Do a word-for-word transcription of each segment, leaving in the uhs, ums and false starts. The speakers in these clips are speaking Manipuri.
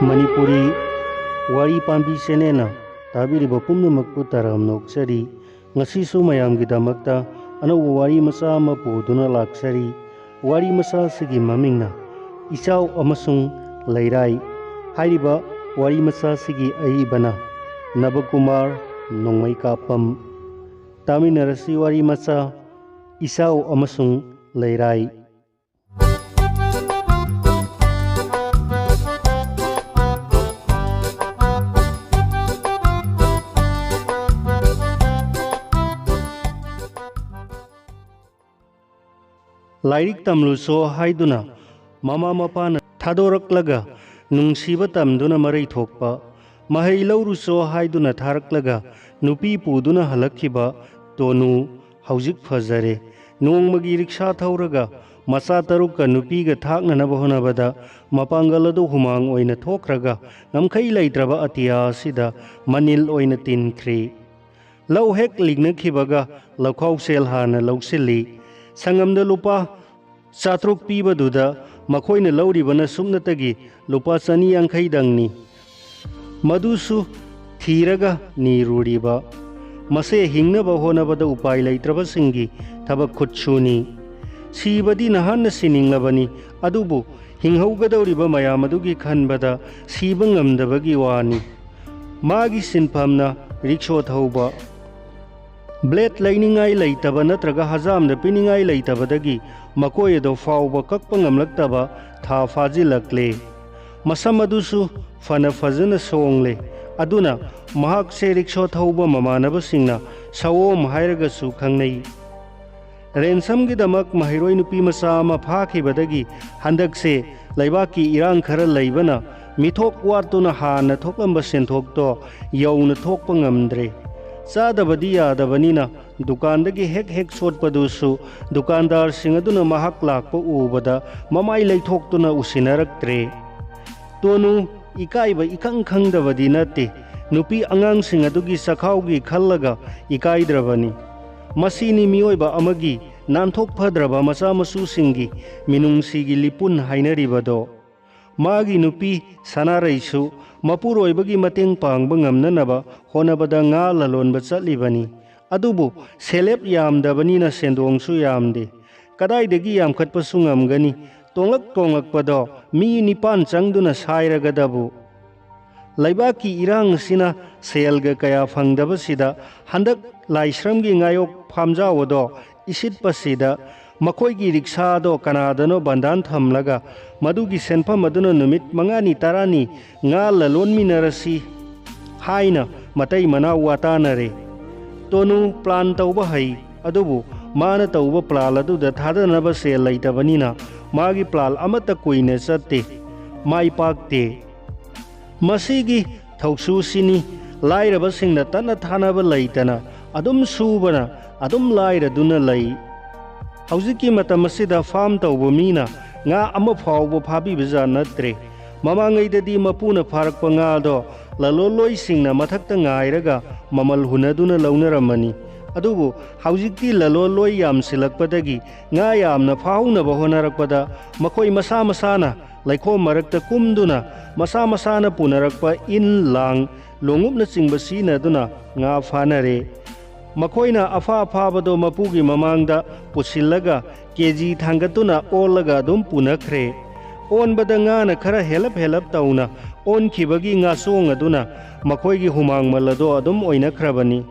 ꯃꯅꯤꯄꯨꯔꯤ ꯋꯥꯔꯤ ꯄꯥꯝꯕꯤ ꯆꯦꯅꯦꯜꯅ ꯇꯥꯕꯤꯔꯤꯕ ꯄꯨꯝꯅꯃꯛꯄꯨ ꯇꯔꯥꯝꯅ ꯑꯣꯛꯆꯔꯤ꯫ ꯉꯁꯤꯁꯨ ꯃꯌꯥꯝꯒꯤꯗꯃꯛꯇ ꯑꯅꯧꯕ ꯋꯥꯔꯤ ꯃꯆꯥ ꯑꯃ ꯄꯨꯗꯨꯅ ꯂꯥꯛꯆꯔꯤ꯫ ꯋꯥꯔꯤ ꯃꯆꯥ ꯑꯁꯤꯒꯤ ꯃꯃꯤꯡꯅ ꯏꯆꯥꯎ ꯑꯃꯁꯨꯡ ꯂꯩꯔꯥꯏ꯫ ꯍꯥꯏꯔꯤꯕ ꯋꯥꯔꯤ ꯃꯆꯥ ꯑꯁꯤꯒꯤ ꯑꯏꯕꯅ ꯅꯕꯀꯨꯃꯥꯔ ꯅꯣꯡꯃꯩꯀꯥꯄꯝ꯫ ꯇꯥꯃꯤꯟꯅꯔꯁꯤ ꯋꯥꯔꯤ ꯃꯆꯥ ꯏꯆꯥꯎ ꯑꯃꯁꯨꯡ ꯂꯩꯔꯥꯏ꯫ ꯂꯥꯏꯔꯤꯛ ꯇꯝꯂꯨꯆꯣ ꯍꯥꯏꯗꯨꯅ ꯃꯃꯥ ꯃꯄꯥꯅ ꯊꯥꯗꯣꯔꯛꯂꯒ ꯅꯨꯡꯁꯤꯕ ꯇꯝꯗꯨꯅ ꯃꯔꯩ ꯊꯣꯛꯄ, ꯃꯍꯩ ꯂꯧꯔꯨꯆꯣ ꯍꯥꯏꯗꯨꯅ ꯊꯥꯔꯛꯂꯒ ꯅꯨꯄꯤ ꯄꯨꯗꯨꯅ ꯍꯜꯂꯛꯈꯤꯕ ꯇꯣꯅꯨ ꯍꯧꯖꯤꯛ ꯐꯖꯔꯦ꯫ ꯅꯣꯡꯃꯒꯤ ꯔꯤꯛꯁꯥ ꯊꯧꯔꯒ ꯃꯆꯥ ꯇꯔꯨꯛꯀ ꯅꯨꯄꯤꯒ ꯊꯥꯛꯅꯅꯕ ꯍꯣꯠꯅꯕꯗ ꯃꯄꯥꯡꯒꯜ ꯑꯗꯨ ꯍꯨꯃꯥꯡ ꯑꯣꯏꯅ ꯊꯣꯛꯈ꯭ꯔꯒ ꯉꯝꯈꯩ ꯂꯩꯇ꯭ꯔꯕ ꯑꯇꯤꯌꯥ ꯑꯁꯤꯗ ꯃꯅꯤꯜ ꯑꯣꯏꯅ ꯇꯤꯟꯈ꯭ꯔꯤ꯫ ꯂꯧ ꯍꯦꯛ ꯂꯤꯡꯅꯈꯤꯕꯒ ꯂꯧꯈꯥꯎ ꯁꯦꯜ ꯍꯥꯟꯅ ꯂꯧꯁꯤꯜꯂꯤ꯫ ꯁꯪꯉꯝꯗ ꯂꯨꯄꯥ ꯆꯥꯇ꯭ꯔꯨꯛ ꯄꯤꯕꯗꯨꯗ ꯃꯈꯣꯏꯅ ꯂꯧꯔꯤꯕꯅ ꯁꯨꯞꯅꯇꯒꯤ ꯂꯨꯄꯥ ꯆꯅꯤ ꯌꯥꯡꯈꯩꯗꯪꯅꯤ꯫ ꯃꯗꯨꯁꯨ ꯊꯤꯔꯒ ꯅꯤꯔꯨꯔꯤꯕ꯫ ꯃꯁꯦ ꯍꯤꯡꯅꯕ ꯍꯣꯠꯅꯕꯗ ꯎꯄꯥꯏ ꯂꯩꯇ꯭ꯔꯕꯁꯤꯡꯒꯤ ꯊꯕꯛ ꯈꯨꯠꯁꯨꯅꯤ꯫ ꯁꯤꯕꯗꯤ ꯅꯍꯥꯟꯅ ꯁꯤꯅꯤꯡꯂꯕꯅꯤ, ꯑꯗꯨꯕꯨ ꯍꯤꯡꯍꯧꯒꯗꯧꯔꯤꯕ ꯃꯌꯥꯝ ꯑꯗꯨꯒꯤ ꯈꯟꯕꯗ ꯁꯤꯕ ꯉꯝꯗꯕꯒꯤ ꯋꯥꯅꯤ꯫ ꯃꯥꯒꯤ ꯁꯤꯟꯐꯝꯅ ꯔꯤꯛꯁꯣ ꯊꯧꯕ꯫ ꯕ꯭ꯂꯦꯗ ꯂꯩꯅꯤꯡꯉꯥꯏ ꯂꯩꯇꯕ ꯅꯠꯇ꯭ꯔꯒ ꯍꯖꯥꯝꯗ ꯄꯤꯅꯤꯡꯉꯥꯏ ꯂꯩꯇꯕꯗꯒꯤ ꯃꯀꯣꯏ ꯑꯗꯨ ꯐꯥꯎꯕ ꯀꯛꯄ ꯉꯝꯂꯛꯇꯕ ꯊꯥ ꯐꯥꯖꯤꯜꯂꯛꯂꯦ꯫ ꯃꯁꯝ ꯑꯗꯨꯁꯨ ꯐꯅ ꯐꯖꯅ ꯁꯣꯡꯂꯦ꯫ ꯑꯗꯨꯅ ꯃꯍꯥꯛꯁꯦ ꯔꯤꯛꯁꯣ ꯊꯧꯕ ꯃꯃꯥꯟꯅꯕꯁꯤꯡꯅ ꯁꯑꯣꯝ ꯍꯥꯏꯔꯒꯁꯨ ꯈꯪꯅꯩ꯫ ꯔꯦꯟꯁꯝꯒꯤꯗꯃꯛ ꯃꯍꯩꯔꯣꯏ ꯅꯨꯄꯤ ꯃꯆꯥ ꯑꯃ ꯐꯥꯈꯤꯕꯗꯒꯤ ꯍꯟꯗꯛꯁꯦ ꯂꯩꯕꯥꯛꯀꯤ ꯏꯔꯥꯡ ꯈꯔ ꯂꯩꯕꯅ ꯃꯤꯊꯣꯛ ꯋꯥꯠꯇꯨꯅ ꯍꯥꯟꯅ ꯊꯣꯛꯂꯝꯕ ꯁꯦꯟꯊꯣꯛꯇꯣ ꯌꯧꯅ ꯊꯣꯛꯄ ꯉꯝꯗ꯭ꯔꯦ꯫ ꯆꯥꯗꯕꯗꯤ ꯌꯥꯗꯕꯅꯤꯅ ꯗꯨꯀꯥꯟꯗꯒꯤ ꯍꯦꯛ ꯍꯦꯛ ꯁꯣꯠꯄꯗꯨꯁꯨ ꯗꯨꯀꯥꯟꯗꯥꯔꯁꯤꯡ ꯑꯗꯨꯅ ꯃꯍꯥꯛ ꯂꯥꯛꯄ ꯎꯕꯗ ꯃꯃꯥꯏ ꯂꯩꯊꯣꯛꯇꯨꯅ ꯎꯁꯤꯟꯅꯔꯛꯇ꯭ꯔꯦ꯫ ꯇꯣꯅꯨ ꯏꯀꯥꯏꯕ ꯏꯈꯪ ꯈꯪꯗꯕꯗꯤ ꯅꯠꯇꯦ꯫ ꯅꯨꯄꯤ ꯑꯉꯥꯡꯁꯤꯡ ꯑꯗꯨꯒꯤ ꯆꯈꯥꯎꯒꯤ ꯈꯜꯂꯒ ꯏꯀꯥꯏꯗ꯭ꯔꯕꯅꯤ꯫ ꯃꯁꯤꯅꯤ ꯃꯤꯑꯣꯏꯕ ꯑꯃꯒꯤ ꯅꯥꯟꯊꯣꯛ ꯐꯗ꯭ꯔꯕ ꯃꯆꯥ ꯃꯁꯨꯁꯤꯡꯒꯤ ꯃꯤꯅꯨꯡꯁꯤꯒꯤ ꯂꯤꯄꯨꯟ ꯍꯥꯏꯅꯔꯤꯕꯗꯣ꯫ ꯃꯥꯒꯤ ꯅꯨꯄꯤ ꯁꯅꯥꯔꯩꯁꯨ ꯃꯄꯨꯔꯣꯏꯕꯒꯤ ꯃꯇꯦꯡ ꯄꯥꯡꯕ ꯉꯝꯅꯅꯕ ꯍꯣꯠꯅꯕꯗ ꯉꯥ ꯂꯂꯣꯟꯕ ꯆꯠꯂꯤꯕꯅꯤ꯫ ꯑꯗꯨꯕꯨ ꯁꯦꯂꯦꯞ ꯌꯥꯝꯗꯕꯅꯤꯅ ꯁꯦꯟꯗꯣꯡꯁꯨ ꯌꯥꯝꯗꯦ꯫ ꯀꯗꯥꯏꯗꯒꯤ ꯌꯥꯝꯈꯠꯄꯁꯨ ꯉꯝꯒꯅꯤ? ꯇꯣꯡꯂꯛ ꯇꯣꯡꯂꯛꯄꯗꯣ ꯃꯤ ꯅꯤꯄꯥꯟ ꯆꯪꯗꯨꯅ ꯁꯥꯏꯔꯒꯗꯕꯨ꯫ ꯂꯩꯕꯥꯛꯀꯤ ꯏꯔꯥꯡ ꯑꯁꯤꯅ ꯁꯦꯜꯒ ꯀꯌꯥ ꯐꯪꯗꯕꯁꯤꯗ ꯍꯟꯗꯛ ꯂꯥꯏꯁ꯭ꯔꯝꯒꯤ ꯉꯥꯌꯣꯛ ꯐꯥꯝꯖꯥꯎ ꯑꯗꯣ ꯏꯁꯤꯠꯄꯁꯤꯗ ꯃꯈꯣꯏꯒꯤ ꯔꯤꯛꯁꯥꯗꯣ ꯀꯅꯥꯗꯅꯣ ꯕꯟꯗꯥꯟ ꯊꯝꯂꯒ ꯃꯗꯨꯒꯤ ꯁꯦꯟꯐꯝ ꯑꯗꯨꯅ ꯅꯨꯃꯤꯠ ꯃꯉꯥꯅꯤ ꯇꯔꯥꯅꯤ ꯉꯥ ꯂꯂꯣꯟꯃꯤꯟꯅꯔꯁꯤ ꯍꯥꯏꯅ ꯃꯇꯩ ꯃꯅꯥꯎ ꯋꯥꯇꯥꯅꯔꯦ꯫ ꯇꯣꯅꯨ ꯄ꯭ꯂꯥꯟ ꯇꯧꯕ ꯍꯩ, ꯑꯗꯨꯕꯨ ꯃꯥꯅ ꯇꯧꯕ ꯄ꯭ꯂꯥꯟ ꯑꯗꯨꯗ ꯊꯥꯗꯅꯕ ꯁꯦꯜ ꯂꯩꯇꯕꯅꯤꯅ ꯃꯥꯒꯤ ꯄ꯭ꯂꯥꯟ ꯑꯃꯠꯇ ꯀꯨꯏꯅ ꯆꯠꯇꯦ, ꯃꯥꯏ ꯄꯥꯛꯇꯦ꯫ ꯃꯁꯤꯒꯤ ꯊꯧꯁꯨꯁꯤꯅꯤ ꯂꯥꯏꯔꯕꯁꯤꯡꯅ ꯇꯠꯅ ꯊꯥꯅꯕ ꯂꯩꯇꯅ ꯑꯗꯨꯝ ꯁꯨꯕꯅ ꯑꯗꯨꯝ ꯂꯥꯏꯔꯗꯨꯅ ꯂꯩ꯫ ꯍꯧꯖꯤꯛꯀꯤ ꯃꯇꯝ ꯑꯁꯤꯗ ꯐꯥꯝ ꯇꯧꯕ ꯃꯤꯅ ꯉꯥ ꯑꯃ ꯐꯥꯎꯕ ꯐꯥꯕꯤꯕꯖꯥꯠ ꯅꯠꯇ꯭ꯔꯦ꯫ ꯃꯃꯥꯡꯉꯩꯗꯗꯤ ꯃꯄꯨꯅ ꯐꯥꯔꯛꯄ ꯉꯥꯗꯣ ꯂꯂꯣꯟꯂꯣꯏꯁꯤꯡꯅ ꯃꯊꯛꯇ ꯉꯥꯏꯔꯒ ꯃꯃꯜ ꯍꯨꯟꯅꯗꯨꯅ ꯂꯧꯅꯔꯝꯃꯅꯤ꯫ ꯑꯗꯨꯕꯨ ꯍꯧꯖꯤꯛꯇꯤ ꯂꯂꯣꯟꯂꯣꯏ ꯌꯥꯝꯁꯤꯜꯂꯛꯄꯗꯒꯤ ꯉꯥ ꯌꯥꯝꯅ ꯐꯥꯍꯧꯅꯕ ꯍꯣꯠꯅꯔꯛꯄꯗ ꯃꯈꯣꯏ ꯃꯁꯥ ꯃꯁꯥꯅ ꯂꯩꯈꯣꯝ ꯃꯔꯛꯇ ꯀꯨꯝꯗꯨꯅ ꯃꯁꯥ ꯃꯁꯥꯅ ꯄꯨꯅꯔꯛꯄ ꯏꯟ, ꯂꯥꯡ, ꯂꯣꯡꯎꯞꯅꯆꯤꯡꯕ ꯁꯤꯖꯤꯟꯅꯗꯨꯅ ꯉꯥ ꯐꯥꯅꯔꯦ꯫ ꯃꯈꯣꯏꯅ ꯑꯐꯥ ꯑꯐꯥꯕꯗꯣ ꯃꯄꯨꯒꯤ ꯃꯃꯥꯡꯗ ꯄꯨꯁꯤꯜꯂꯒ ꯀꯦ ꯖꯤ ꯊꯥꯡꯒꯠꯇꯨꯅ ꯑꯣꯜꯂꯒ ꯑꯗꯨꯝ ꯄꯨꯅꯈ꯭ꯔꯦ꯫ ꯑꯣꯟꯕꯗ ꯉꯥꯅ ꯈꯔ ꯍꯦꯜꯂꯞ ꯍꯦꯜꯂꯞ ꯇꯧꯅ ꯑꯣꯟꯈꯤꯕꯒꯤ ꯉꯥꯆꯣꯡ ꯑꯗꯨꯅ ꯃꯈꯣꯏꯒꯤ ꯍꯨꯃꯥꯡ ꯃꯜ ꯑꯗꯣ ꯑꯗꯨꯝ ꯑꯣꯏꯅꯈ꯭ꯔꯕꯅꯤ꯫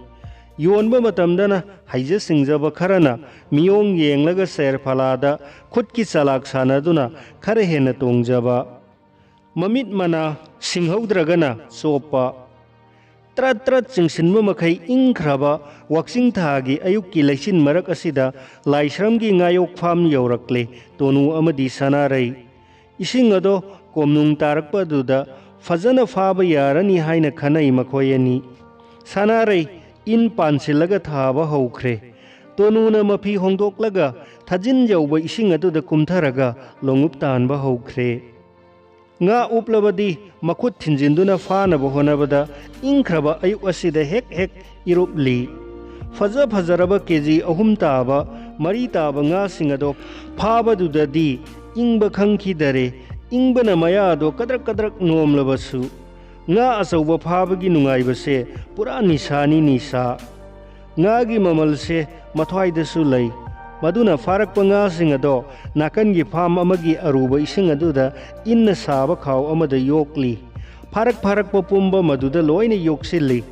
ꯌꯣꯟꯕ ꯃꯇꯝꯗꯅ ꯍꯩꯖ ꯁꯤꯡꯖꯕ ꯈꯔꯅ ꯃꯤꯑꯣꯡ ꯌꯦꯡꯂꯒ ꯁꯦꯔ ꯐꯂꯥꯗ ꯈꯨꯠꯀꯤ ꯆꯂꯥꯛ ꯁꯥꯟꯅꯗꯨꯅ ꯈꯔ ꯍꯦꯟꯅ ꯇꯣꯡꯖꯕ꯫ ꯃꯃꯤꯠ ꯃꯅꯥ ꯁꯤꯡꯍꯧꯗ꯭ꯔꯒꯅ ꯆꯣꯞꯄ꯫ ꯇ꯭ꯔꯠ ꯇ꯭ꯔꯠ ꯆꯤꯡꯁꯤꯟꯕ ꯃꯈꯩ ꯏꯪꯈ꯭ꯔꯕ ꯋꯥꯛꯆꯤꯡ ꯊꯥꯒꯤ ꯑꯌꯨꯛꯀꯤ ꯂꯩꯆꯤꯟ ꯃꯔꯛ ꯑꯁꯤꯗ ꯂꯥꯏꯁ꯭ꯔꯝꯒꯤ ꯉꯥꯌꯣꯛ ꯐꯥꯝ ꯌꯧꯔꯛꯂꯦ ꯇꯣꯅꯨ ꯑꯃꯗꯤ ꯁꯅꯥꯔꯩ꯫ ꯏꯁꯤꯡ ꯑꯗꯣ ꯀꯣꯝꯅꯨꯡ ꯇꯥꯔꯛꯄ ꯑꯗꯨꯗ ꯐꯖꯅ ꯐꯥꯕ ꯌꯥꯔꯅꯤ ꯍꯥꯏꯅ ꯈꯟꯅꯩ ꯃꯈꯣꯏ ꯑꯅꯤ꯫ ꯁꯅꯥꯔꯩ ꯏꯟ ꯄꯥꯟꯁꯤꯜꯂꯒ ꯊꯥꯕ ꯍꯧꯈ꯭ꯔꯦ꯫ ꯇꯣꯅꯨꯅ ꯃꯐꯤ ꯍꯣꯡꯗꯣꯛꯂꯒ ꯊꯥꯖꯤꯟ ꯌꯧꯕ ꯏꯁꯤꯡ ꯑꯗꯨꯗ ꯀꯨꯝꯊꯔꯒ ꯂꯣꯡꯎꯞ ꯇꯥꯟꯕ ꯍꯧꯈ꯭ꯔꯦ꯫ ꯉꯥ ꯎꯞꯂꯕꯗꯤ ꯃꯈꯨꯠ ꯊꯤꯟꯖꯤꯟꯗꯨꯅ ꯐꯥꯅꯕ ꯍꯣꯠꯅꯕꯗ ꯏꯪꯈ꯭ꯔꯕ ꯑꯌꯨꯛ ꯑꯁꯤꯗ ꯍꯦꯛ ꯍꯦꯛ ꯏꯔꯨꯞꯂꯤ꯫ ꯐꯖ ꯐꯖꯔꯕ ꯀꯦ ꯖꯤ ꯑꯍꯨꯝ ꯇꯥꯕ, ꯃꯔꯤ ꯇꯥꯕ ꯉꯥꯁꯤꯡ ꯑꯗꯣ ꯐꯥꯕꯗꯨꯗꯗꯤ ꯏꯪꯕ ꯈꯪꯈꯤꯗꯔꯦ꯫ ꯏꯪꯕꯅ ꯃꯌꯥꯗꯣ ꯀꯗ꯭ꯔꯛ ꯀꯗ꯭ꯔꯛ ꯅꯣꯝꯂꯕꯁꯨ, ꯉꯥ ꯑꯆꯧꯕ ꯐꯥꯕꯒꯤ ꯅꯨꯡꯉꯥꯏꯕꯁꯦ ꯄꯨꯔꯥ ꯅꯤꯁꯥꯅꯤ, ꯅꯤꯁꯥ꯫ ꯉꯥꯒꯤ ꯃꯃꯜꯁꯦ ꯃꯊ꯭ꯋꯥꯏꯗꯁꯨ ꯂꯩ꯫ ꯃꯗꯨꯅ ꯐꯥꯔꯛꯄ ꯉꯥꯁꯤꯡ ꯑꯗꯣ ꯅꯥꯀꯟꯒꯤ ꯐꯥꯝ ꯑꯃꯒꯤ ꯑꯔꯨꯕ ꯏꯁꯤꯡ ꯑꯗꯨꯗ ꯏꯟꯅ ꯁꯥꯕ ꯈꯥꯎ ꯑꯃꯗ ꯌꯣꯛꯂꯤ꯫ ꯐꯥꯔꯛ ꯐꯥꯔꯛꯄ ꯄꯨꯝꯕ ꯃꯗꯨꯗ ꯂꯣꯏꯅ ꯌꯣꯛꯁꯤꯜꯂꯤ꯫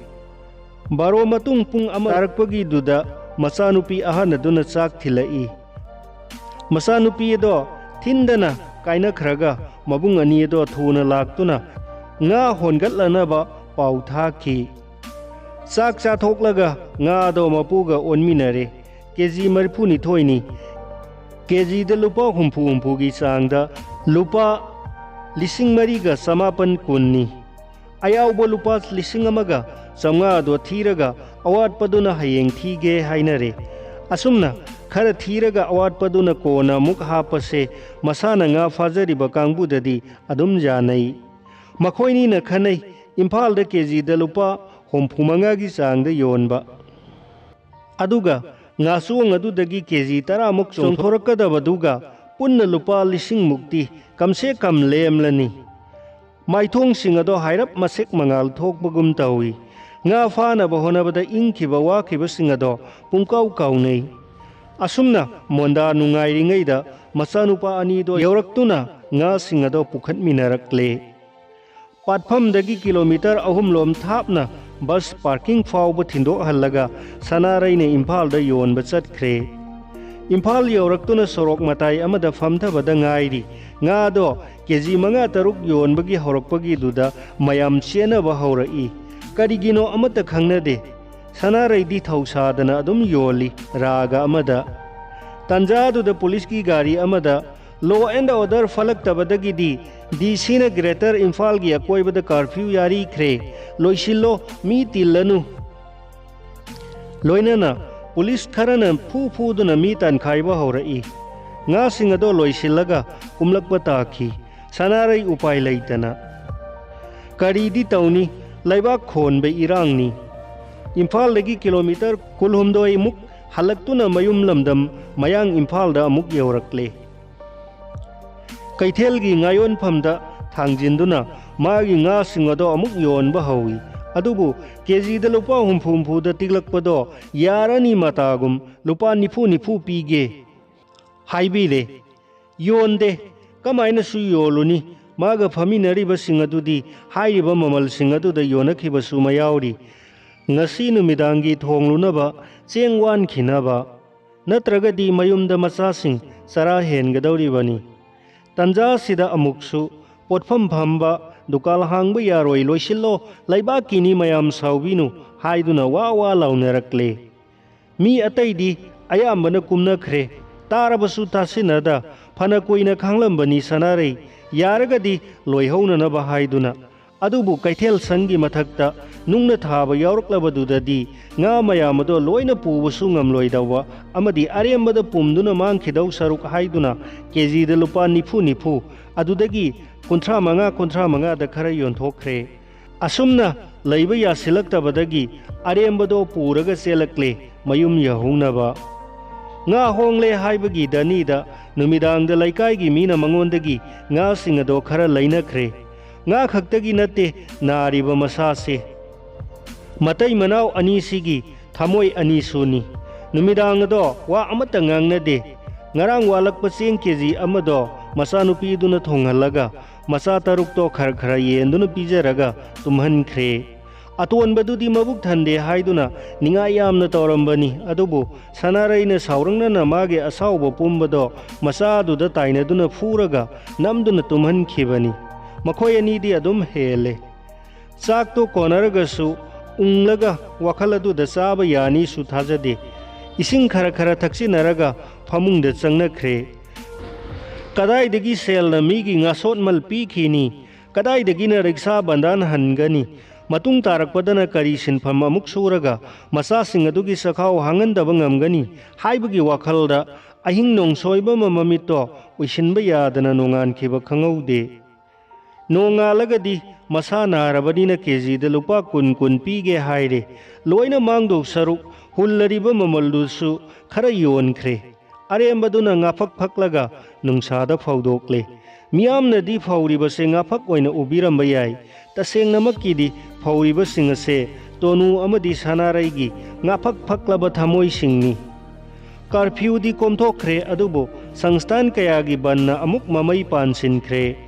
ꯕꯥꯔꯣ ꯃꯇꯨꯡ ꯄꯨꯡ ꯑꯃ ꯇꯥꯔꯛꯄꯒꯤꯗꯨꯗ ꯃꯆꯥꯅꯨꯄꯤ ꯑꯍꯟ ꯑꯗꯨꯅ ꯆꯥꯛ ꯊꯤꯜꯂꯛꯏ꯫ ꯃꯆꯥꯅꯨꯄꯤ ꯑꯗꯣ ꯊꯤꯟꯗꯅ ꯀꯥꯏꯅꯈ꯭ꯔꯒ ꯃꯕꯨꯡ ꯑꯅꯤ ꯑꯗꯣ ꯊꯨꯅ ꯂꯥꯛꯇꯨꯅ ꯉꯥ ꯍꯣꯟꯒꯠꯂꯅꯕ ꯄꯥꯎ ꯊꯥꯈꯤ꯫ ꯆꯥꯛ ꯆꯥꯊꯣꯛꯂꯒ ꯉꯥ ꯑꯗꯣ ꯃꯄꯨꯒ ꯑꯣꯟꯃꯤꯟꯅꯔꯦ꯫ ꯀꯦ ꯖꯤ ꯃꯔꯤꯐꯨꯅꯤꯊꯣꯏꯅꯤ꯫ ꯀꯦ ꯖꯤꯗ ꯂꯨꯄꯥ ꯍꯨꯝꯐꯨ ꯍꯨꯝꯐꯨꯒꯤ ꯆꯥꯡꯗ ꯂꯨꯄꯥ ꯂꯤꯁꯤꯡ ꯃꯔꯤꯒ ꯆꯃꯥꯄꯟ ꯀꯨꯟꯅꯤ꯫ ꯑꯌꯥꯎꯕ ꯂꯨꯄꯥ ꯂꯤꯁꯤꯡ ꯑꯃꯒ ꯆꯥꯝꯃꯉꯥꯗꯣ ꯊꯤꯔꯒ ꯑꯋꯥꯠꯄꯗꯨꯅ ꯍꯌꯦꯡ ꯊꯤꯒꯦ ꯍꯥꯏꯅꯔꯦ꯫ ꯑꯁꯨꯝꯅ ꯈꯔ ꯊꯤꯔꯒ ꯑꯋꯥꯠꯄꯗꯨꯅ ꯀꯣꯟꯅ ꯑꯃꯨꯛ ꯍꯥꯞꯄꯁꯦ, ꯃꯁꯥꯅ ꯉꯥ ꯐꯥꯖꯔꯤꯕ ꯀꯥꯡꯕꯨꯗꯗꯤ ꯑꯗꯨꯝ ꯌꯥꯅꯩ꯫ ꯃꯈꯣꯏꯅꯤꯅ ꯈꯟꯅꯩ, ꯏꯝꯐꯥꯜꯗ ꯀꯦ ꯖꯤꯗ ꯂꯨꯄꯥ ꯍꯨꯝꯐꯨ ꯃꯉꯥꯒꯤ ꯆꯥꯡꯗ ꯌꯣꯟꯕ꯫ ꯑꯗꯨꯒ ꯉꯥꯆꯣꯡ ꯑꯗꯨꯗꯒꯤ ꯀꯦ ꯖꯤ ꯇꯔꯥꯃꯨꯛ ꯆꯣꯡꯊꯣꯔꯛꯀꯗꯕꯗꯨꯒ ꯄꯨꯟꯅ ꯂꯨꯄꯥ ꯂꯤꯁꯤꯡ ꯃꯨꯛꯇꯤ ꯀꯝꯁꯦ ꯀꯝ ꯂꯦꯝꯂꯅꯤ꯫ ꯃꯥꯏꯊꯣꯡꯁꯤꯡ ꯑꯗꯣ ꯍꯥꯏꯔꯞ ꯃꯁꯦꯛ ꯃꯉꯥꯜ ꯊꯣꯛꯄꯒꯨꯝ ꯇꯧꯏ꯫ ꯉꯥ ꯐꯥꯅꯕ ꯍꯣꯠꯅꯕꯗ ꯏꯪꯈꯤꯕ ꯋꯥꯈꯤꯕꯁꯤꯡ ꯑꯗꯣ ꯄꯨꯡꯀꯥꯎ ꯀꯥꯎꯅꯩ꯫ ꯑꯁꯨꯝꯅ ꯃꯣꯟꯗꯥ ꯅꯨꯡꯉꯥꯏꯔꯤꯉꯩꯗ ꯃꯆꯥꯅꯨꯄꯥ ꯑꯅꯤꯗꯣ ꯌꯧꯔꯛꯇꯨꯅ ꯉꯥꯁꯤꯡ ꯑꯗꯣ ꯄꯨꯈꯠꯃꯤꯟꯅꯔꯛꯂꯦ꯫ ꯄꯥꯠꯐꯝꯗꯒꯤ ꯀꯤꯂꯣꯃꯤꯇꯔ ꯑꯍꯨꯝ ꯂꯣꯝ ꯊꯥꯞꯅ ꯕꯁ ꯄꯥꯔꯀꯤꯡ ꯐꯥꯎꯕ ꯊꯤꯟꯗꯣꯛꯍꯜꯂꯒ ꯁꯅꯥꯔꯩꯅ ꯏꯝꯐꯥꯜꯗ ꯌꯣꯟꯕ ꯆꯠꯈ꯭ꯔꯦ꯫ ꯏꯝꯐꯥꯜ ꯌꯧꯔꯛꯇꯨꯅ ꯁꯣꯔꯣꯛ ꯃꯇꯥꯏ ꯑꯃꯗ ꯐꯝꯊꯕꯗ ꯉꯥꯏꯔꯤ꯫ ꯉꯥꯗꯣ ꯀꯦ ꯖꯤ ꯃꯉꯥ ꯇꯔꯨꯛ ꯌꯣꯟꯕꯒꯤ ꯍꯧꯔꯛꯄꯒꯤꯗꯨꯗ ꯃꯌꯥꯝ ꯆꯦꯟꯅꯕ ꯍꯧꯔꯛꯏ꯫ ꯀꯔꯤꯒꯤꯅꯣ ꯑꯃꯠꯇ ꯈꯪꯅꯗꯦ꯫ ꯁꯅꯥꯔꯩꯗꯤ ꯊꯧꯁꯥꯗꯅ ꯑꯗꯨꯝ ꯌꯣꯜꯂꯤ ꯔꯥꯒ ꯑꯃꯗ꯫ ꯇꯥꯟꯖꯥꯗꯨꯗ ꯄꯨꯂꯤꯁꯀꯤ ꯒꯥꯔꯤ ꯑꯃꯗ "Law and order ꯐꯠꯂꯛꯇꯕꯗꯒꯤꯗꯤ ꯗꯤ ꯁꯤꯅ ꯒ꯭ꯔꯦꯇꯔ ꯏꯝꯐꯥꯜꯒꯤ ꯑꯀꯣꯏꯕꯗ ꯀꯥꯔꯐ꯭ꯌꯨ ꯌꯥꯔꯤꯈ꯭ꯔꯦ, ꯂꯣꯏꯁꯤꯜꯂꯣ, ꯃꯤ ꯇꯤꯜꯂꯅꯨ" ꯂꯣꯏꯅꯅ ꯄꯨꯂꯤꯁ ꯈꯔꯅ ꯐꯨ ꯐꯨꯗꯨꯅ ꯃꯤ ꯇꯥꯟꯈꯥꯏꯕ ꯍꯧꯔꯛꯏ꯫ ꯉꯥꯁꯤꯡ ꯑꯗꯣ ꯂꯣꯏꯁꯤꯜꯂꯒ ꯀꯨꯝꯂꯛꯄ ꯇꯥꯈꯤ꯫ ꯁꯅꯥꯔꯩ ꯎꯄꯥꯏ ꯂꯩꯇꯅ꯫ ꯀꯔꯤꯗꯤ ꯇꯧꯅꯤ, ꯂꯩꯕꯥꯛ ꯈꯣꯟꯕ ꯏꯔꯥꯡꯅꯤ꯫ ꯏꯝꯐꯥꯜꯗꯒꯤ ꯀꯤꯂꯣꯃꯤꯇꯔ ꯀꯨꯟꯍꯨꯝꯗꯣꯏ ꯃꯨꯛ ꯍꯜꯂꯛꯇꯨꯅ ꯃꯌꯨꯝ ꯂꯝꯗꯝ ꯃꯌꯥꯡ ꯏꯝꯐꯥꯜꯗ ꯑꯃꯨꯛ ꯌꯧꯔꯛꯂꯦ꯫ ꯀꯩꯊꯦꯜꯒꯤ ꯉꯥ ꯌꯣꯟꯐꯝꯗ ꯊꯥꯡꯖꯤꯟꯗꯨꯅ ꯃꯥꯒꯤ ꯉꯥꯁꯤꯡ ꯑꯗꯣ ꯑꯃꯨꯛ ꯌꯣꯟꯕ ꯍꯧꯏ꯫ ꯑꯗꯨꯕꯨ ꯀꯦꯖꯤꯗ ꯂꯨꯄꯥ ꯍꯨꯝꯐꯨ ꯍꯨꯝꯐꯨꯗ ꯇꯤꯛꯂꯛꯄꯗꯣ ꯌꯥꯔꯅꯤ ꯃꯇꯥꯒꯨꯝ, ꯂꯨꯄꯥ ꯅꯤꯐꯨ ꯅꯤꯐꯨ ꯄꯤꯒꯦ ꯍꯥꯏꯕꯤꯔꯦ꯫ ꯌꯣꯟꯗꯦ꯫ ꯀꯃꯥꯏꯅꯁꯨ ꯌꯣꯜꯂꯨꯅꯤ? ꯃꯥꯒ ꯐꯝꯃꯤꯟꯅꯔꯤꯕꯁꯤꯡ ꯑꯗꯨꯗꯤ ꯍꯥꯏꯔꯤꯕ ꯃꯃꯜꯁꯤꯡ ꯑꯗꯨꯗ ꯌꯣꯟꯅꯈꯤꯕꯁꯨ ꯃꯌꯥꯎꯔꯤ꯫ ꯉꯁꯤ ꯅꯨꯃꯤꯗꯥꯡꯒꯤ ꯊꯣꯡꯂꯨꯅꯕ ꯆꯦꯡ ꯋꯥꯟꯈꯤꯅꯕ, ꯅꯠꯇ꯭ꯔꯒꯗꯤ ꯃꯌꯨꯝꯗ ꯃꯆꯥꯁꯤꯡ ꯆꯔꯥ ꯍꯦꯟꯒꯗꯧꯔꯤꯕꯅꯤ꯫ ꯇꯟꯖꯥꯁꯤꯗ ꯑꯃꯨꯛꯁꯨ ꯄꯣꯠꯐꯝ ꯐꯝꯕ ꯗꯨꯀꯥꯟ ꯍꯥꯡꯕ ꯌꯥꯔꯣꯏ, ꯂꯣꯏꯁꯤꯜꯂꯣ, ꯂꯩꯕꯥꯛꯀꯤꯅꯤ, ꯃꯌꯥꯝ ꯁꯥꯎꯕꯤꯅꯨ ꯍꯥꯏꯗꯨꯅ ꯋꯥ ꯋꯥ ꯂꯥꯎꯅꯔꯛꯂꯦ꯫ ꯃꯤ ꯑꯇꯩꯗꯤ ꯑꯌꯥꯝꯕꯅ ꯀꯨꯝꯅꯈ꯭ꯔꯦ꯫ ꯇꯥꯔꯕꯁꯨ ꯇꯥꯁꯤꯟꯅꯗ ꯐꯅ ꯀꯨꯏꯅ ꯈꯥꯡꯂꯝꯕꯅꯤ ꯁꯅꯥꯔꯩ, ꯌꯥꯔꯒꯗꯤ ꯂꯣꯏꯍꯧꯅꯅꯕ ꯍꯥꯏꯗꯨꯅ꯫ ꯑꯗꯨꯕꯨ ꯀꯩꯊꯦꯜ ꯁꯪꯒꯤ ꯃꯊꯛꯇ ꯅꯨꯡꯅ ꯊꯥꯕ ꯌꯥꯎꯔꯛꯂꯕꯗꯨꯗꯗꯤ ꯉꯥ ꯃꯌꯥꯝ ꯑꯗꯣ ꯂꯣꯏꯅ ꯄꯨꯕꯁꯨ ꯉꯝꯂꯣꯏꯗꯧꯕ ꯑꯃꯗꯤ ꯑꯔꯦꯝꯕꯗ ꯄꯨꯝꯗꯨꯅ ꯃꯥꯡꯈꯤꯗꯧ ꯁꯔꯨꯛ ꯍꯥꯏꯗꯨꯅ ꯀꯦꯖꯤꯗ ꯂꯨꯄꯥ ꯅꯤꯐꯨ ꯅꯤꯐꯨ, ꯑꯗꯨꯗꯒꯤ ꯀꯨꯟꯊ꯭ꯔꯥ ꯃꯉꯥ, ꯀꯨꯟꯊ꯭ꯔꯥ ꯃꯉꯥꯗ ꯈꯔ ꯌꯣꯟꯊꯣꯛꯈ꯭ꯔꯦ꯫ ꯑꯁꯨꯝꯅ ꯂꯩꯕ ꯌꯥꯁꯤꯜꯂꯛꯇꯕꯗꯒꯤ ꯑꯔꯦꯝꯕꯗꯣ ꯄꯨꯔꯒ ꯆꯦꯜꯂꯛꯂꯦ ꯃꯌꯨꯝ ꯌꯧꯍꯧꯅꯕ꯫ ꯉꯥ ꯍꯣꯡꯂꯦ ꯍꯥꯏꯕꯒꯤ ꯗꯅꯤꯗ ꯅꯨꯃꯤꯗꯥꯡꯗ ꯂꯩꯀꯥꯏꯒꯤ ꯃꯤꯅ ꯃꯉꯣꯟꯗꯒꯤ ꯉꯥꯁꯤꯡ ꯑꯗꯣ ꯈꯔ ꯂꯩꯅꯈ꯭ꯔꯦ꯫ ꯉꯥ ꯈꯛꯇꯒꯤ ꯅꯠꯇꯦ ꯅꯥꯔꯤꯕ ꯃꯁꯥꯁꯦ꯫ ꯃꯇꯩ ꯃꯅꯥꯎ ꯑꯅꯤꯁꯤꯒꯤ ꯊꯃꯣꯏ ꯑꯅꯤꯁꯨꯅꯤ꯫ ꯅꯨꯃꯤꯗꯥꯡ ꯑꯗꯣ ꯋꯥ ꯑꯃꯠꯇ ꯉꯥꯡꯅꯗꯦ꯫ ꯉꯔꯥꯡ ꯋꯥꯠꯂꯛꯄ ꯆꯦꯡ ꯀꯦꯖꯤ ꯑꯃꯗꯣ ꯃꯆꯥꯅꯨꯄꯤꯗꯨꯅ ꯊꯣꯡꯍꯜꯂꯒ ꯃꯆꯥ ꯇꯔꯨꯛꯇꯣ ꯈꯔ ꯈꯔ ꯌꯦꯟꯗꯨꯅ ꯄꯤꯖꯔꯒ ꯇꯨꯝꯍꯟꯈ꯭ꯔꯦ꯫ ꯑꯇꯣꯟꯕꯗꯨꯗꯤ ꯃꯕꯨꯛ ꯊꯟꯗꯦ ꯍꯥꯏꯗꯨꯅ ꯅꯤꯡꯉꯥꯏ ꯌꯥꯝꯅ ꯇꯧꯔꯝꯕꯅꯤ꯫ ꯑꯗꯨꯕꯨ ꯁꯅꯥꯔꯩꯅ ꯁꯥꯎꯔꯛꯅꯅ ꯃꯥꯒꯤ ꯑꯁꯥꯎꯕ ꯄꯨꯝꯕꯗꯣ ꯃꯆꯥꯗꯨꯗ ꯇꯥꯏꯅꯗꯨꯅ ꯐꯨꯔꯒ ꯅꯝꯗꯨꯅ ꯇꯨꯝꯍꯟꯈꯤꯕꯅꯤ꯫ ꯃꯈꯣꯏ ꯑꯅꯤꯗꯤ ꯑꯗꯨꯝ ꯍꯦꯜꯂꯦ꯫ ꯆꯥꯛꯇꯣ ꯀꯣꯟꯅꯔꯒꯁꯨ ꯎꯪꯂꯒ ꯋꯥꯈꯜ ꯑꯗꯨꯗ ꯆꯥꯕ ꯌꯥꯅꯤꯁꯨ ꯊꯥꯖꯗꯦ꯫ ꯏꯁꯤꯡ ꯈꯔ ꯈꯔ ꯊꯛꯆꯤꯟꯅꯔꯒ ꯐꯃꯨꯡꯗ ꯆꯪꯅꯈ꯭ꯔꯦ꯫ ꯀꯗꯥꯏꯗꯒꯤ ꯁꯦꯜꯅ ꯃꯤꯒꯤ ꯉꯥꯁꯣꯠꯃꯜ ꯄꯤꯈꯤꯅꯤ? ꯀꯗꯥꯏꯗꯒꯤꯅ ꯔꯤꯛꯁꯥ ꯕꯟꯗꯥꯟ ꯍꯟꯒꯅꯤ? ꯃꯇꯨꯡ ꯇꯥꯔꯛꯄꯗꯅ ꯀꯔꯤ ꯁꯤꯟꯐꯝ ꯑꯃꯨꯛ ꯁꯨꯔꯒ ꯃꯆꯥꯁꯤꯡ ꯑꯗꯨꯒꯤ ꯆꯈꯥꯎ ꯍꯥꯡꯍꯟꯗꯕ ꯉꯝꯒꯅꯤ ꯍꯥꯏꯕꯒꯤ ꯋꯥꯈꯜꯗ ꯑꯍꯤꯡ ꯅꯣꯡꯁꯣꯏꯕ ꯑꯃ ꯃꯃꯤꯠꯇꯣ ꯎꯏꯁꯤꯟꯕ ꯌꯥꯗꯅ ꯅꯣꯡꯉꯥꯟꯈꯤꯕ ꯈꯪꯍꯧꯗꯦ꯫ ꯅꯣꯡꯉꯥꯜꯂꯒꯗꯤ ꯃꯁꯥ ꯅꯥꯔꯕꯅꯤꯅ ꯀꯦꯖꯤꯗ ꯂꯨꯄꯥ ꯀꯨꯟ ꯀꯨꯟ ꯄꯤꯒꯦ ꯍꯥꯏꯔꯦ꯫ ꯂꯣꯏꯅ ꯃꯥꯡꯗꯧ ꯁꯔꯨꯛ ꯍꯨꯜꯂꯔꯤꯕ ꯃꯃꯜꯗꯨꯁꯨ ꯈꯔ ꯌꯣꯟꯈ꯭ꯔꯦ꯫ ꯑꯔꯦꯝꯕꯗꯨꯅ ꯉꯥꯐꯛ ꯐꯛꯂꯒ ꯅꯨꯡꯁꯥꯗ ꯐꯧꯗꯣꯛꯂꯦ꯫ ꯃꯤꯌꯥꯝꯅꯗꯤ ꯐꯧꯔꯤꯕꯁꯦ ꯉꯥꯐꯛ ꯑꯣꯏꯅ ꯎꯕꯤꯔꯝꯕ ꯌꯥꯏ꯫ ꯇꯁꯦꯡꯅꯃꯛꯀꯤꯗꯤ ꯐꯧꯔꯤꯕꯁꯤꯡ ꯑꯁꯦ ꯇꯣꯅꯨ ꯑꯃꯗꯤ ꯁꯅꯥꯔꯩꯒꯤ ꯉꯥꯐꯛ ꯐꯛꯂꯕ ꯊꯃꯣꯏꯁꯤꯡꯅꯤ꯫ ꯀꯥꯔꯐ꯭ꯌꯨꯗꯤ ꯀꯣꯝꯊꯣꯛꯈ꯭ꯔꯦ, ꯑꯗꯨꯕꯨ ꯁꯪꯁꯊꯥꯟ ꯀꯌꯥꯒꯤ ꯕꯟꯅ ꯑꯃꯨꯛ ꯃꯃꯩ ꯄꯥꯟꯁꯤꯟꯈ꯭ꯔꯦ꯫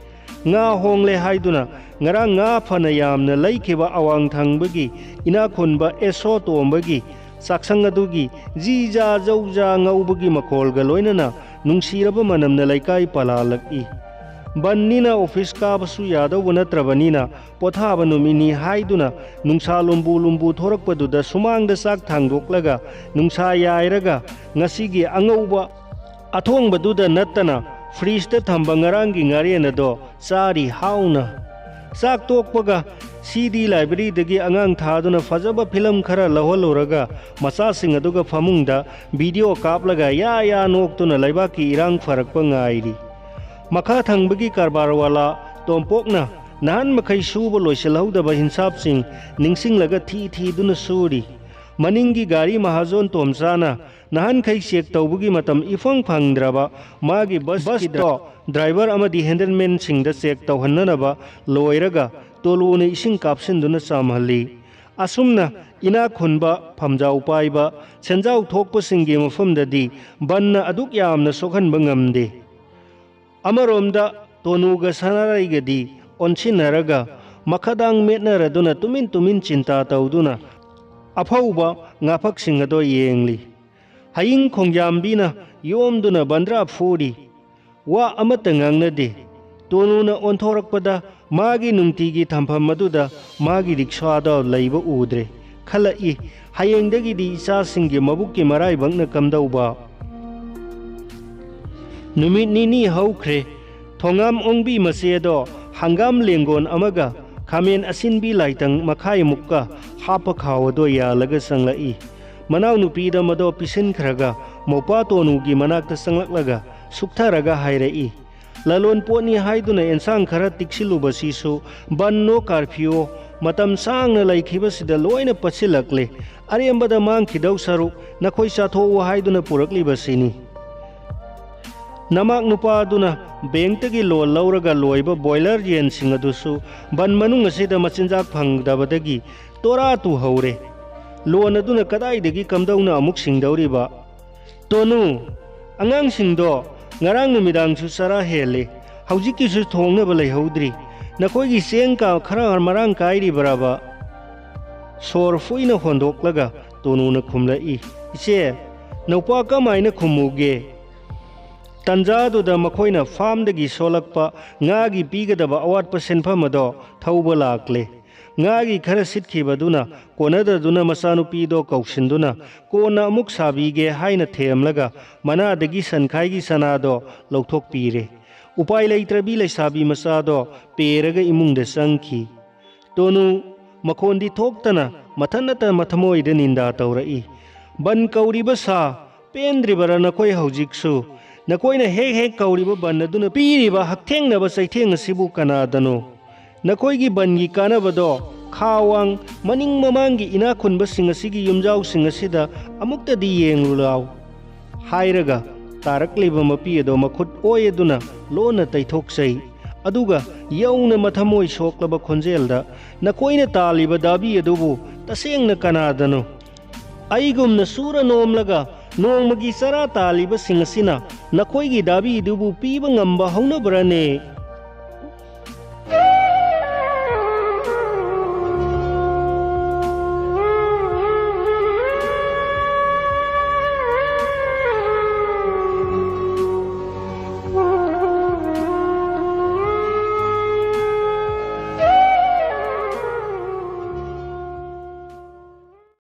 ꯉꯥ ꯍꯣꯡꯂꯦ ꯍꯥꯏꯗꯨꯅ ꯉꯔꯥꯡ ꯉꯥ ꯐꯅ ꯌꯥꯝꯅ ꯂꯩꯈꯤꯕ ꯑꯋꯥꯡ ꯊꯪꯕꯒꯤ ꯏꯅꯥꯛ ꯈꯨꯟꯕ ꯑꯦꯁꯣ ꯇꯣꯝꯕꯒꯤ ꯆꯥꯛꯁꯪ ꯑꯗꯨꯒꯤ ꯖꯤꯖꯥ ꯖꯧꯖꯥ ꯉꯧꯕꯒꯤ ꯃꯈꯣꯜꯒ ꯂꯣꯏꯅꯅ ꯅꯨꯡꯁꯤꯔꯕ ꯃꯅꯝꯅ ꯂꯩꯀꯥꯏ ꯄꯂꯥꯜꯂꯛꯏ꯫ ꯕꯟꯅꯤꯅ ꯑꯣꯐꯤꯁ ꯀꯥꯕꯁꯨ ꯌꯥꯗꯧꯕ ꯅꯠꯇ꯭ꯔꯕꯅꯤꯅ, ꯄꯣꯊꯥꯕ ꯅꯨꯃꯤꯠꯅꯤ ꯍꯥꯏꯗꯨꯅ ꯅꯨꯡꯁꯥ ꯂꯨꯝꯕꯨ ꯂꯨꯝꯕꯨ ꯊꯣꯔꯛꯄꯗꯨꯗ ꯁꯨꯃꯥꯡꯗ ꯆꯥꯛ ꯊꯥꯡꯗꯣꯛꯂꯒ ꯅꯨꯡꯁꯥ ꯌꯥꯏꯔꯒ ꯉꯁꯤꯒꯤ ꯑꯉꯧꯕ ꯑꯊꯣꯡꯕꯗꯨꯗ ꯅꯠꯇꯅ ꯐ꯭ꯔꯤꯖꯇ ꯊꯝꯕ ꯉꯔꯥꯡꯒꯤ ꯉꯥꯔꯦꯟ ꯑꯗꯣ ꯆꯥꯔꯤ ꯍꯥꯎꯅ꯫ ꯆꯥꯛ ꯇꯣꯛꯄꯒ ꯁꯤ ꯗꯤ ꯂꯥꯏꯕ꯭ꯔꯦꯔꯤꯗꯒꯤ ꯑꯉꯥꯡ ꯊꯥꯗꯨꯅ ꯐꯖꯕ ꯐꯤꯂꯝ ꯈꯔ ꯂꯧꯍꯜꯂꯨꯔꯒ ꯃꯆꯥꯁꯤꯡ ꯑꯗꯨꯒ ꯐꯃꯨꯡꯗ ꯚꯤꯗꯤꯑꯣ ꯀꯥꯞꯂꯒ ꯌꯥ ꯌꯥ ꯅꯣꯛꯇꯨꯅ ꯂꯩꯕꯥꯛꯀꯤ ꯏꯔꯥꯡ ꯐꯔꯛꯄ ꯉꯥꯏꯔꯤ꯫ ꯃꯈꯥ ꯊꯪꯕꯒꯤ ꯀꯔꯕꯥꯔ ꯋꯥꯂꯥ ꯇꯣꯝꯄꯣꯛꯅ ꯅꯍꯥꯟ ꯃꯈꯩ ꯁꯨꯕ ꯂꯣꯏꯁꯤꯜꯍꯧꯗꯕ ꯍꯤꯟꯁꯥꯞꯁꯤꯡ ꯅꯤꯡꯁꯤꯡꯂꯒ ꯊꯤ ꯊꯤꯗꯨꯅ ꯁꯨꯔꯤ꯫ ꯃꯅꯤꯡꯒꯤ ꯒꯥꯔꯤ ꯃꯍꯥꯖꯣꯟ ꯇꯣꯝꯆꯥꯅ ꯅꯍꯥꯟꯈꯩ ꯆꯦꯛ ꯇꯧꯕꯒꯤ ꯃꯇꯝ ꯏꯐꯪ ꯐꯪꯗ꯭ꯔꯕ ꯃꯥꯒꯤ ꯕꯁꯀꯤ ꯕꯁꯇꯣ ꯗ꯭ꯔꯥꯏꯚꯔ ꯑꯃꯗꯤ ꯍꯦꯟꯗꯜꯃꯦꯟꯁꯤꯡꯗ ꯆꯦꯛ ꯇꯧꯍꯟꯅꯅꯕ ꯂꯣꯏꯔꯒ ꯇꯣꯂꯨꯅ ꯏꯁꯤꯡ ꯀꯥꯞꯁꯤꯟꯗꯨꯅ ꯆꯥꯝꯍꯜꯂꯤ꯫ ꯑꯁꯨꯝꯅ ꯏꯅꯥꯛ ꯈꯨꯟꯕ, ꯐꯝꯖꯥꯎ ꯄꯥꯏꯕ, ꯁꯦꯟꯖꯥꯎ ꯊꯣꯛꯄꯁꯤꯡꯒꯤ ꯃꯐꯝꯗꯗꯤ ꯕꯟꯅ ꯑꯗꯨꯛ ꯌꯥꯝꯅ ꯁꯣꯛꯍꯟꯕ ꯉꯝꯗꯦ꯫ ꯑꯃꯔꯣꯝꯗ ꯇꯣꯅꯨꯒ ꯁꯅꯥꯔꯩꯒꯗꯤ ꯑꯣꯟꯁꯤꯟꯅꯔꯒ ꯃꯈꯗꯥꯡ ꯃꯦꯠꯅꯔꯗꯨꯅ ꯇꯨꯃꯤꯟ ꯇꯨꯃꯤꯟ ꯆꯤꯟꯇꯥ ꯇꯧꯗꯨꯅ ꯑꯐꯧꯕ ꯉꯥꯐꯛꯁꯤꯡ ꯑꯗꯣ ꯌꯦꯡꯂꯤ꯫ ꯍꯌꯤꯡ ꯈꯣꯡꯖꯥꯝꯕꯤꯅ ꯌꯣꯝꯗꯨꯅ ꯕꯟꯗ꯭ꯔꯥ ꯐꯨꯔꯤ꯫ ꯋꯥ ꯑꯃꯠꯇ ꯉꯥꯡꯅꯗꯦ꯫ ꯇꯣꯅꯨꯅ ꯑꯣꯟꯊꯣꯔꯛꯄꯗ ꯃꯥꯒꯤ ꯅꯨꯡꯇꯤꯒꯤ ꯊꯝꯐꯝ ꯑꯗꯨꯗ ꯃꯥꯒꯤ ꯔꯤꯛꯁꯥꯗꯣ ꯂꯩꯕ ꯎꯗ꯭ꯔꯦ꯫ ꯈꯜꯂꯛꯏ, ꯍꯌꯦꯡꯗꯒꯤꯗꯤ ꯏꯆꯥꯁꯤꯡꯒꯤ ꯃꯕꯨꯛꯀꯤ ꯃꯔꯥꯏꯕꯛꯅ ꯀꯝꯗꯧꯕ? ꯅꯨꯃꯤꯠ ꯅꯤꯅꯤ ꯍꯧꯈ꯭ꯔꯦ꯫ ꯊꯣꯉꯥꯝ ꯑꯣꯡꯕꯤ ꯃꯆꯦꯗꯣ ꯍꯪꯒꯥꯝ ꯂꯦꯡꯒꯣꯟ ꯑꯃꯒ ꯈꯥꯃꯦꯟ ꯑꯁꯤꯟꯕꯤ ꯂꯥꯏꯇꯪ ꯃꯈꯥꯏꯃꯨꯛꯀ ꯍꯥꯞꯄ ꯈꯥꯎ ꯑꯗꯣ ꯌꯥꯜꯂꯒ ꯆꯪꯂꯛꯏ꯫ ꯃꯅꯥꯎꯅꯨꯄꯤꯗ ꯃꯗꯣ ꯄꯤꯁꯤꯟꯈ꯭ꯔꯒ ꯃꯧꯄꯥ ꯇꯣꯅꯨꯒꯤ ꯃꯅꯥꯛꯇ ꯆꯪꯂꯛꯂꯒ ꯁꯨꯛꯊꯔꯒ ꯍꯥꯏꯔꯛꯏ, "ꯂꯂꯣꯟ ꯄꯣꯠꯅꯤ ꯍꯥꯏꯗꯨꯅ ꯑꯦꯟꯁꯥꯡ ꯈꯔ ꯇꯤꯛꯁꯤꯜꯂꯨꯕꯁꯤꯁꯨ ꯕꯟꯅꯣ ꯀꯥꯔꯐ꯭ꯌꯨꯑꯣ ꯃꯇꯝ ꯁꯥꯡꯅ ꯂꯩꯈꯤꯕꯁꯤꯗ ꯂꯣꯏꯅ ꯄꯠꯁꯤꯜꯂꯛꯂꯦ꯫ ꯑꯔꯦꯝꯕꯗ ꯃꯥꯡꯈꯤꯗꯧ ꯁꯔꯨꯛ ꯅꯈꯣꯏ ꯆꯥꯊꯣꯛꯎ ꯍꯥꯏꯗꯨꯅ ꯄꯨꯔꯛꯂꯤꯕꯁꯤꯅꯤ꯫" ꯅꯃꯥꯛ ꯅꯨꯄꯥꯗꯨꯅ ꯕꯦꯡꯛꯇꯒꯤ ꯂꯣꯟ ꯂꯧꯔꯒ ꯂꯣꯏꯕ ꯕꯣꯏꯂꯔ ꯌꯦꯟꯁꯤꯡ ꯑꯗꯨꯁꯨ ꯕꯟ ꯃꯅꯨꯡ ꯑꯁꯤꯗ ꯃꯆꯤꯟꯖꯥꯛ ꯐꯪꯗꯕꯗꯒꯤ ꯇꯣꯔꯥ ꯇꯨꯍꯧꯔꯦ꯫ ꯂꯣꯟ ꯑꯗꯨꯅ ꯀꯗꯥꯏꯗꯒꯤ ꯀꯝꯗꯧꯅ ꯑꯃꯨꯛ ꯁꯤꯡꯗꯧꯔꯤꯕ? ꯇꯣꯅꯨ, ꯑꯉꯥꯡꯁꯤꯡꯗꯣ ꯉꯔꯥꯡ ꯅꯨꯃꯤꯗꯥꯡꯁꯨ ꯆꯔꯥ ꯍꯦꯜꯂꯤ, ꯍꯧꯖꯤꯛꯀꯤꯁꯨ ꯊꯣꯡꯅꯕ ꯂꯩꯍꯧꯗ꯭ꯔꯤ꯫ ꯅꯈꯣꯏꯒꯤ ꯆꯦꯡ ꯀꯥ ꯈꯔ ꯃꯔꯥꯡ ꯀꯥꯏꯔꯤꯕ꯭ꯔꯕ? ꯁꯣꯔ ꯐꯨꯏꯅ ꯍꯣꯟꯗꯣꯛꯂꯒ ꯇꯣꯅꯨꯅ ꯈꯨꯝꯂꯛꯏ, "ꯏꯆꯦ, ꯅꯧꯄꯥ ꯀꯃꯥꯏꯅ ꯈꯨꯝꯃꯨꯒꯦ?" ꯇꯟꯖꯥꯗꯨꯗ ꯃꯈꯣꯏꯅ ꯐꯥꯝꯗꯒꯤ ꯁꯣꯜꯂꯛꯄ ꯉꯥꯒꯤ ꯄꯤꯒꯗꯕ ꯑꯋꯥꯠꯄ ꯁꯦꯟꯐꯝ ꯑꯗꯣ ꯊꯧꯕ ꯂꯥꯛꯂꯦ꯫ ꯉꯥꯒꯤ ꯈꯔ ꯁꯤꯠꯈꯤꯕꯗꯨꯅ ꯀꯣꯟꯅꯗꯗꯨꯅ ꯃꯆꯥꯅꯨꯄꯤꯗꯣ ꯀꯧꯁꯤꯟꯗꯨꯅ ꯀꯣꯟꯅ ꯑꯃꯨꯛ ꯁꯥꯕꯤꯒꯦ ꯍꯥꯏꯅ ꯊꯦꯝꯂꯒ ꯃꯅꯥꯗꯒꯤ ꯁꯟꯈꯥꯏꯒꯤ ꯁꯅꯥꯗꯣ ꯂꯧꯊꯣꯛꯄꯤꯔꯦ꯫ ꯎꯄꯥꯏ ꯂꯩꯇ꯭ꯔꯕꯤ ꯂꯩꯁꯥꯕꯤ ꯃꯆꯥꯗꯣ ꯄꯦꯔꯒ ꯏꯃꯨꯡꯗ ꯆꯪꯈꯤ꯫ ꯇꯣꯅꯨ ꯃꯈꯣꯟꯗꯤ ꯊꯣꯛꯇꯅ ꯃꯊꯟꯅꯇ ꯃꯊꯃꯣꯏꯗ ꯅꯤꯟꯗꯥ ꯇꯧꯔꯛꯏ, "ꯕꯟ ꯀꯧꯔꯤꯕ ꯁꯥ, ꯄꯦꯟꯗ꯭ꯔꯤꯕꯔꯥ ꯅꯈꯣꯏ ꯍꯧꯖꯤꯛꯁꯨ? ꯅꯈꯣꯏꯅ ꯍꯦꯛ ꯍꯦꯛ ꯀꯧꯔꯤꯕ ꯕꯟ ꯑꯗꯨꯅ ꯄꯤꯔꯤꯕ ꯍꯛꯊꯦꯡꯅꯕ ꯆꯩꯊꯦꯡ ꯑꯁꯤꯕꯨ ꯀꯅꯥꯗꯅꯣ? ꯅꯈꯣꯏꯒꯤ ꯕꯟꯒꯤ ꯀꯥꯟꯅꯕꯗꯣ ꯈꯥ ꯋꯥꯡ ꯃꯅꯤꯡ ꯃꯃꯥꯡꯒꯤ ꯏꯅꯥꯛ ꯈꯨꯟꯕꯁꯤꯡ ꯑꯁꯤꯒꯤ ꯌꯨꯝꯖꯥꯎꯁꯤꯡ ꯑꯁꯤꯗ ꯑꯃꯨꯛꯇꯗꯤ ꯌꯦꯡꯂꯨ ꯂꯥꯎ" ꯍꯥꯏꯔꯒ ꯇꯥꯔꯛꯂꯤꯕ ꯃꯄꯤ ꯑꯗꯣ ꯃꯈꯨꯠ ꯑꯣꯏ ꯑꯗꯨꯅ ꯂꯣꯟꯅ ꯇꯩꯊꯣꯛꯆꯩ꯫ ꯑꯗꯨꯒ ꯌꯧꯅ ꯃꯊꯃꯣꯏ ꯁꯣꯛꯂꯕ ꯈꯣꯟꯖꯦꯜꯗ, "ꯅꯈꯣꯏꯅ ꯇꯥꯜꯂꯤꯕ ꯗꯥꯕꯤ ꯑꯗꯨꯕꯨ ꯇꯁꯦꯡꯅ ꯀꯅꯥꯗꯅꯣ? ꯑꯩꯒꯨꯝꯅ ꯁꯨꯔ ꯅꯣꯝꯂꯒ ꯅꯣꯡꯃꯒꯤ ꯆꯔꯥ ꯇꯥꯜꯂꯤꯕꯁꯤꯡ ꯑꯁꯤꯅ ꯅꯈꯣꯏꯒꯤ ꯗꯥꯕꯤꯗꯨꯕꯨ ꯄꯤꯕ ꯉꯝꯕ ꯍꯧꯅꯕ꯭ꯔꯅꯦ?"